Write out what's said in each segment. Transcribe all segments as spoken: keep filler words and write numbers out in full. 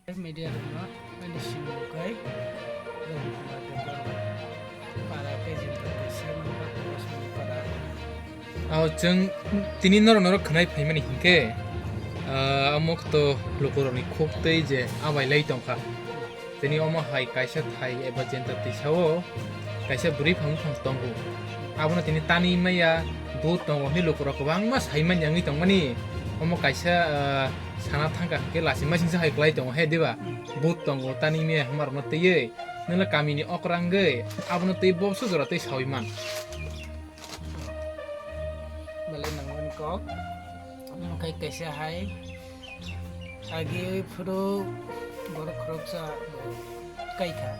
Media rokno ani simi mukhai rwngthoma tei borok para kaijaknai tei saimanma Bosmani para. Ao chwng tini norok norok khwnai phaimani hinkhe, ah, omo kto lukurokni khuk tei je abai lai tongkha. Tini omo hai kaisa thai eba jenta tisao kaisa bwrwi phang phang tongo. Abono tini tanwi maya, dud tongo hinwi lukurok kwbangma saimanya wngwi tongmani. Omo kaisa, ah, sana thangkha hwnkhe lachima singsa hai kwlai tongo he diba? Bud tongo tanwi maya hwnmarokno twiwi. Nwngla kamini okra wngwi abono twi bobso jora twi sawi man. Belai nangmani kok. Omo khai kaisa hai agi phuru borok khoroksa bo kaikha.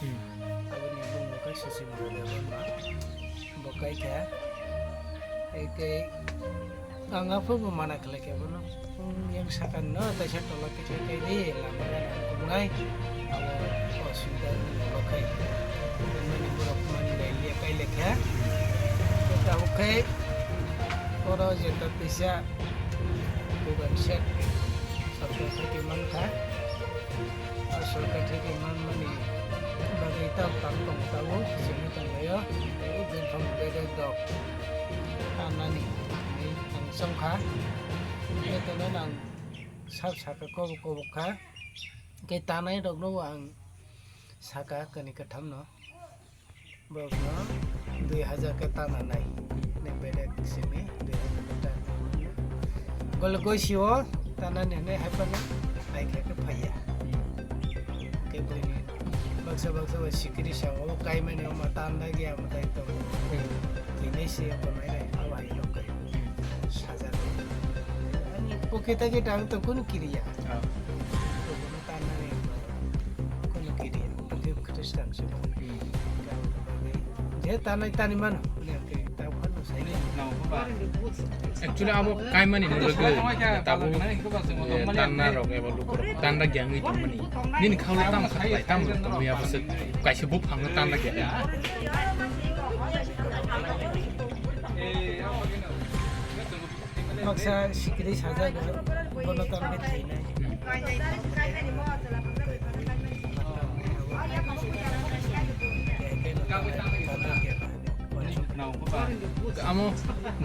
Hmm. Aboni bumung khai Sasi Mahadev ma bo kaikha. Eke ang aphuru bo mana khlai khe bono. Yang sakang no taisa tola kisa kaidi lama gana kubunai abo osubida ni ulo khai mani borok mani lai liya kai lekha. Tabuk khai oro jeta tisa bugan set sorkar thaki mankha. O sorkar thaki manmani bagwi tam tam tong tabuk sini tonglaio. Tei bini thong bedek dok tanani hinwi ang chongkha. Tei tono nang Sab saka kobok kobok kha. Khe tanai rokno ang saka kani katham no. Borokno dui hajar khe tana nai. Ne bedek simi dui hajar khe tana. Gole goi sio tana ne ne hai pano ai khe khe phaiya. Khe bini baksa baksa ba sikiri sa o kai mane o ma tan da gi ama tai to. Tini se ko nai nai awa ino kai. Sajak. Ani pocket ta kita ang to kun kiriya. Ah. To kun ta na ni kun kiriya. Pocket Christian se. Hmm. Je ta nai ta ni mano. Ni ang ke ta phano sai. Actually abo kaimani ni logo tabuk, eh, tanna rok eba lukurok tanna gyangwi tongmani. Nini khaulo tamo khaklai tamo tongwi abo se kaisa buphangno tanna gyangwi. Baksa sikiri sajak bono tanna thwinai. Amo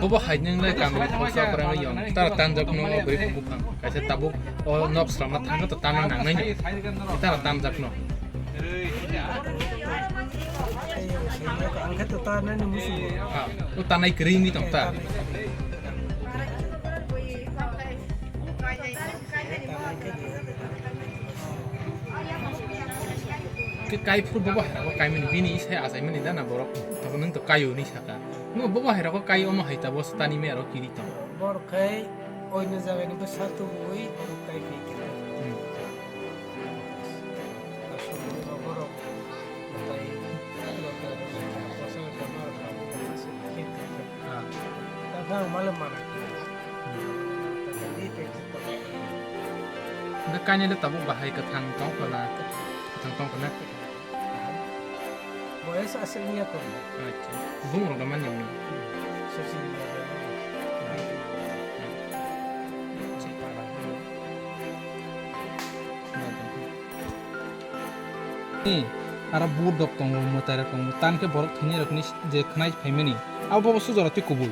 bobo hai nung lai kami khoroksa kwrwngwi yong. Tara tanjak no o bwrwi buphang. Kaisa tabuk o nok srama thangkhe to tanna nangnai no. Tara tanjak no. Ang khe to tanai no muchungo. Ha, o tanai kwrwi wngwi tong ta. Khe kai phuru bobo hai rok kaimani bini isai achaimani da na borok. Tabo nwng to kaio hinwi saka. Nwng bobo hai rok kai omo hai tabo tani me aro kiri tong. Borok khai oino jaga ni bwsa tubui borok kai kai kiri. Hmm. Aswk borok tai loka loka kosa loka ma rok abo aswk khe khe. Ah. Tamo ang male mana. Hwnkhe kainwi le tabuk bahai kwthang tong kho na? Kwthang tong kho na? Boyes aswk wngya kho. Acha. Bumung rok da manya manya. Sachin. Ni, aro budok tongo, mwtai rok tongo, tan khe borok thwinai rokni je khwnai phaimani, abo bo sujaro twi kubui.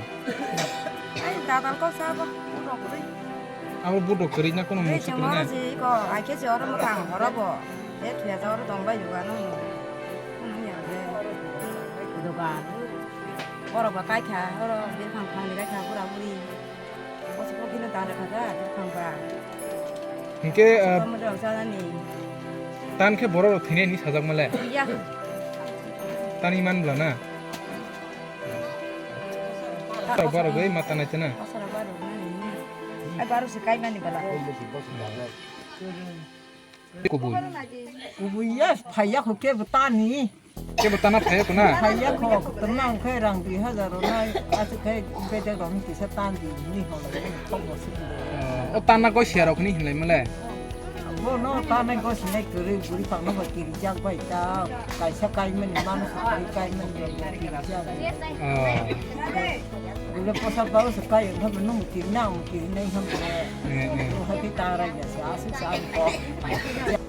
Ai, dadal kok sa bo, budok kwrwi. Abo budok kwrwi na, kono musu kwrwi na? Tei chwng oro je iko, ai khe je oro mwkhang horo bo. E thuya ja oro tong bai dugan o. Ano ya je. Dugan. Borok ba kai kha, oro befang phang ni kai kha, bura buri. Bosok bokino dan rwkha da, buphang ba. Hinkhe, ah, bosok bokino dan rwkha da ni. Tan khe borok rok thwinai hinwi sajak male? Ya. Tan iman bwla na? Borok barok bai mata nai tena. Bosok rok barok nani. Ai barok se kai mani bwla. Kubui. Kubui ya, phaiya kho kebo tani. Kebo tana phaiya kho na? Phaiya kho, tama ang khai rang dui hajar ronai, aswk khai bedek rok ni kisa tan di ni holo, thok bo suk bo. Oh, o tana goi siya rok ni hinlai male? Bo no tana goi sinai kwrwi buri phang no ba kiri jak bai ta, kaisa kai mani mano sa kai kai mani kiri jak. Oh. Ule posa pao se kai, habo nung ti na, ti na, habo. Habo ta rai ya sa, asuk sa, ko.